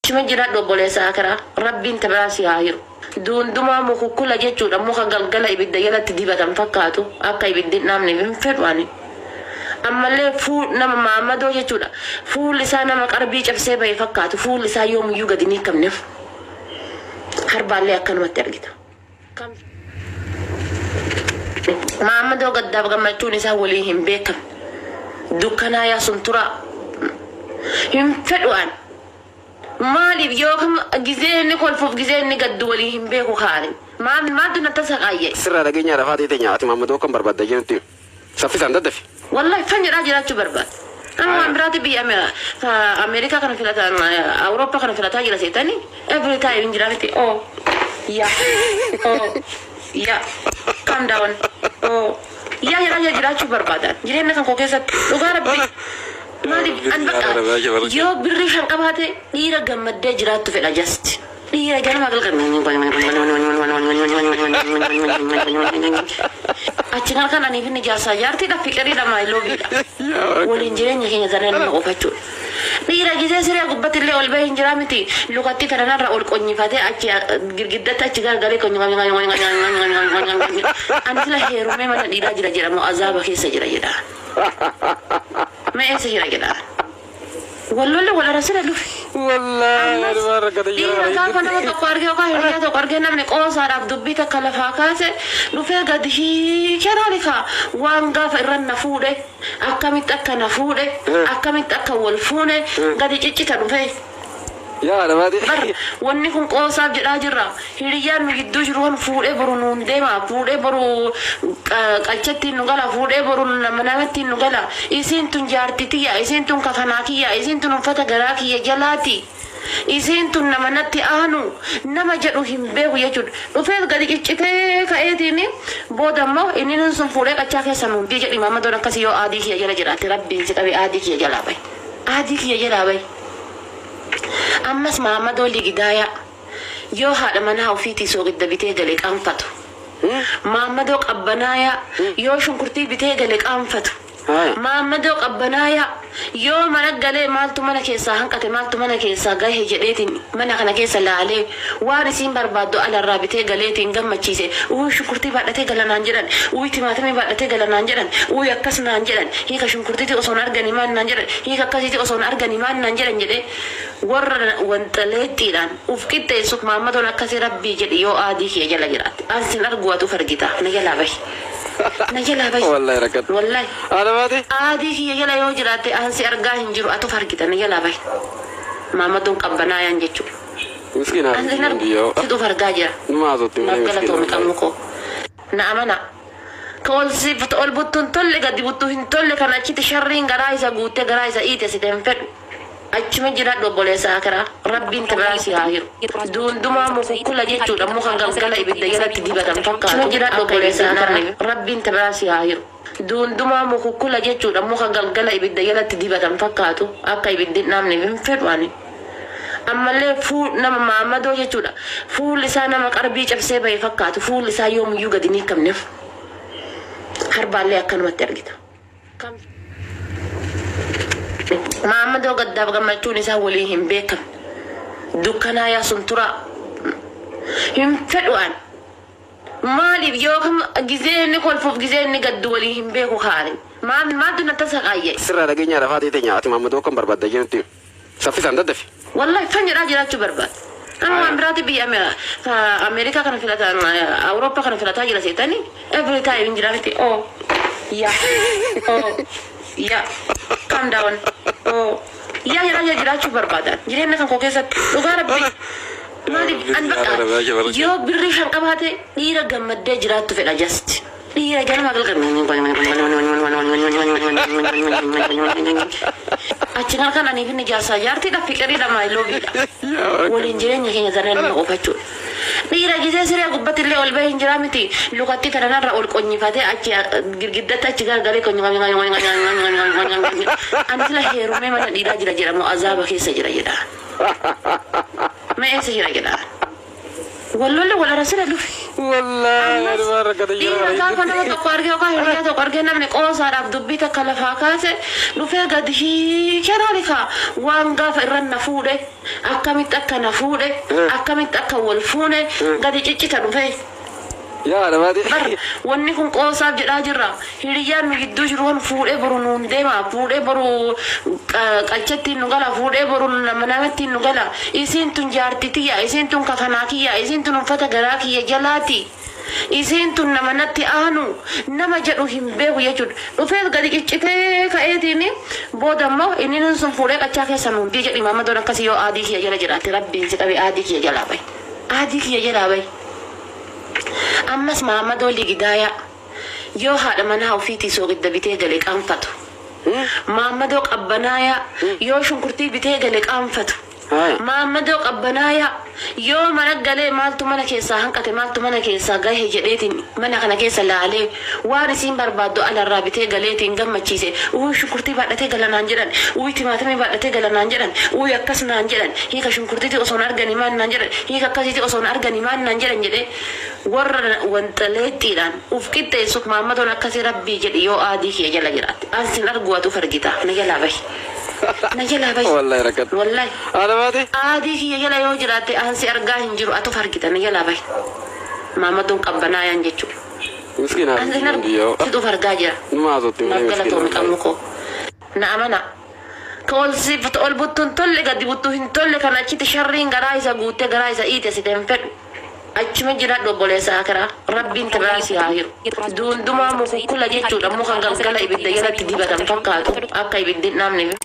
Achuma jiraadhu obboleessa akiraa. Rabbiin tabiraa si haa hiru. Duundumaa mukukkula jechuudha muka galgala ibidda jalatti dibatan fakkaatu akka ibiddi hin dhaamneef hin fedhu ani. Ammallee fuul nama maammadoo jechuudha. Fuulli isaa nama qarbii cabsee bahe fakkaatu fuulli isaa yoomiyyuu gadi hin hiikamneef. Harbaallee akkanumatti argita. Maammadoo gaddaaf gammachuun isaa walii hin beekamne. Dukkanaa yaa sun turaa. Hin fedhu an. Maaliif yookaan gizee inni kolfuuf gizee inni gaddu walii hin beeku kaani. Maal maaltu na tasa qaayyee. Sirraa dhageenya lafaa ta'e nyaati maammadoo kan barbaadda jennutti saffisaan daddafi. Wallahi fan jedhaa jiraachuu barbaada. Amma waan biraati biyya Ameerikaa kana filataa, Awurooppaa kana filataa jira seetanii every time hin jiraafti. Oh yeah, oh yeah, calm down, oh yeah jedhaa jiraachuu barbaadan jireenya kan koo keessatti, dhugaa rabbi. Maaliif an bakka yoo birrii 5 qabaate dhiira gammaddee jiraattu fedha. Just dhiira ganama galgal achi halkan aniif inni jaarsaa jaartiidha, fiqiriidha, my love-iidha, waliin jireenya keenya zarree nama qofachuudha. Dhiira gisee siree gubbatti illee ol bahee hin jiraa miti, lukatti tanarra ol qonyifatee achi girgiddatti achi gargalee. Ani sila heerumee mana dhiiraa jira jedhamu azaaba keessa jira jedha. Mee eessa jira jedha. Wallolle wal arasira dhufe. Wallaahi. Dhiira gaafa nama tokko argee yookaan hiriyaa tokko argee namni qoosaadhaaf dubbii takka lafaa kaase dhufee gadi hiikenaan kaa waan gaafa irra na fuudhe, akkamitti akka na fuudhe, akkamitti akka wal fuune gadi ciccita dhufee. Yaa namaati. Bar wanni kun qoosaaf jedhaa jirra. Hiriyyaan nu gidduu jiru kan fuudhee boru nuun deema, fuudhee boru qachattiin nu gala, fuudhee boru nama namattiin nu gala. Isiin tun jaarti tiyya, isiin tun kafanaa kiyya, isiin tun uffata garaa kiyya jalaati. Isiin tun nama natti aanu nama jedhu hin beeku jechuudha. Dhufee gadi ciccitee ka'eetiin booda immoo inni sun fuudhee qachaa keessa nuun jedhi. Maammadoon akkasii yoo aadii kiyya jala jiraate, rabbiin si qabe, aadii kiyya jalaa bahi. Aadii kiyya jalaa bahi. Ammas maammadoo ligidaayaa yoo haadha manaa ofiitii soogidda bitee gale qaanfatu. Maammadoo qabbanaayaa yoo shunkurtii bitee gale qaanfatu. Maammadoo qabbanaayaa yoo mana galee maaltu mana keessaa hanqate, maaltu mana keessaa gahe jedheetiin mana kana keessa laalee waan isiin barbaaddu alarraa bitee galeetiin gammachiise. Uyi, shunkurtii baadhatee gala naan jedhan, uyi, timaatimii baadhatee gala naan jedhan, uyi, akkas naan jedhan, hiika shunkurtiiti osoo hin arganii maal naan jedhan, hiika akkasiiti osoo hin arganii maal naan jedhan jedhee warra wanxaleexxiidhaan uf qixxeessuuf. Maammadoon akkasii, rabbii jedhi, yoo aadii kee jala jiraatte ansin argu atu uf argita, na jalaa bahi. Na jalaa bahi. Wallahi rakkate. Wallahi. Haadha. Aadii kiyya jala yoo jiraatte ansi argaa hin jiru, atu argita, na jalaa bahi. Maammadoon qabbanaayaan jechuudha. Miskiina. Ansin argu situ uf argaa jira. Numa haasofti malee. Naaf galatoomi. Miskiina. Qabnu koo. Na amana. Ka ol si ol buttu hin tolle, gadi buttu hin tolle, kan achitti sharriin garaa isa guuttee garaa isa iite site hin fedhu. Achuma jiraadhu obboleessa akiraa. Rabbiin tabiraa si haa hiru. Duundumaa mukukkula jechuudha muka galgala ibidda jalatti dibatan fakkaatu. Achuma jiraadhu obboleessa akiraa. Rabbiin tabiraa si haa hiru. Duundumaa mukukkula jechuudha muka galgala ibidda jalatti dibatan fakkaatu akka ibiddi hin dhaamneef hin fedhu ani. Ammallee fuul nama maammadoo jechuudha. Fuulli isaa nama qarbii cabsee bahe fakkaatu fuulli isaa yoomiyyuu gadi hin hiikamneef. Harbaallee akkanumatti argita. Maammadoo gaddaaf gammachuun isaa walii hin beekamne. Dukkanaa yaa sun turaa. Hin fedhu an. Maaliif yoo gizee inni kolfuuf gizee inni gaddu walii hin beeku kaani. Maal maaltu na tasa qaayyee. Sirraa dhageenya lafaa ta'e nyaati maammadoo kan barbaadda jennutti saffisaan daddafi. Wallahi fan jedhaa jiraachuu barbaada. Amma waan biraati biyya Ameerikaa kana filataa, Awurooppaa kana filataa jira seetanii every time hin jiraafti. Oh yeah, oh yeah, calm down, oh yeah jedhaa jiraachuu barbaadan jireenya kan koo keessatti, dhugaa rabbi. Maaliif an bakka yoo birrii 5 qabaate dhiira gammaddee jiraattu fedha. Just dhiira ganama galgal achi halkan aniif inni jaarsaa jaartiidha, fiqiriidha, my love-iidha, waliin jireenya keenya zarree nama qofachuudha. Dhiira gisee siree gubbatti illee ol bahee hin jiraa miti, lukatti tanarra ol qonyifatee achi girgiddatti achi gargalee. Ani sila heerumee mana dhiiraa jira jedhamu azaaba keessa jira jedha. Mee eessa jira jedha. Wallolle wal arasira dhufe. Wallaahi Ammas anumaan rakkate jira. Dhiira gaafa nama tokko argee yookaan hiriyaa tokko argee namni qoosaadhaaf dubbii takka lafaa kaase dhufee gadi hiikeraan kaa waan gaafa irra na fuudhe, akkamitti akka na fuudhe, akkamitti akka wal fuune gadi ciccita dhufee. Yaa namaati. Bar wanni kun qoosaaf jedhaa jirra. Hiriyyaan nu gidduu jiru kun fuudhee boru nuun deema, fuudhee boru qalchattiin nu gala, fuudhee boru nama namattiin nu gala. Isiin tun jaarti tiyya, isiin tun kafanaa kiyya, isiin tun uffata garaa kiyya jalaati. Isiin tun nama natti aanu nama jedhu hin beeku jechuudha. Dhufee gadi ciccitee ka'eetiin booda immoo inni sun fuudhee qachaa keessa nuun dii jedhi. Maammadoon akkasii yoo aadii kiyya jala jiraate, rabbiin si qabe, aadii kiyya jalaa bahi. Aadii kiyya jalaa bahi. Ammas Mahammadoo Ligidaayaa yoo haadha manaa ofiitii soogidda bitee gale qaanfatu. Mahammadoo Qabbanaayaa yoo shunkurtii bitee gale qaanfatu. Mahammadoo Qabbanaayaa yoo mana galee maaltu mana keessaa hanqate, maaltu mana keessaa gahe jedheetiin mana kana keessa laalee waan isiin barbaaddu alarraa bitee galeetiin gammachiise. Uuu, shunkurtii baadhatee gala naan jedhan, uuu, timaatimii baadhatee gala naan jedhan, uuu, akkas naan jedhan, hiika shunkurtiiti osoo hin arganii maal naan jedhan, hiika akkasiiti osoo hin arganii maal naan jedhan jedhee warra wanxaleettiidhaan uf qixxeessuuf. Maammadoon akkasii, rabbii jedhi, yoo aadii kiyya jala jiraatte ansin argu atu argita, na jalaa bahi. Na jalaa bahi. Wallaahi rakkate. Wallaahi. Haadha baate. Aadii kiyya jala yoo jiraatte ansi argaa hin jiru, atu argita, na jalaa bahi. Maammadoon qabbanaayaan jechuudha. Miskiina. Ansin argu situ argaa jira. Numa haasofti malee Naaf miskiina. galatoomi qabnu koo. Na amana. Ka ol si ol buttu hin tolle, gadi buttu hin tolle, kan achitti sharriin garaa isa guuttee garaa isa iite si hin fedhu. Achuma jiraadhu obboleessa akiraa. Rabbiin tibiraa si haa hiru. Duundumaa mukukkula jechuudha, muka galgala ibidda jalatti dibatan fakkaatu akka ibiddi hin dhaamne.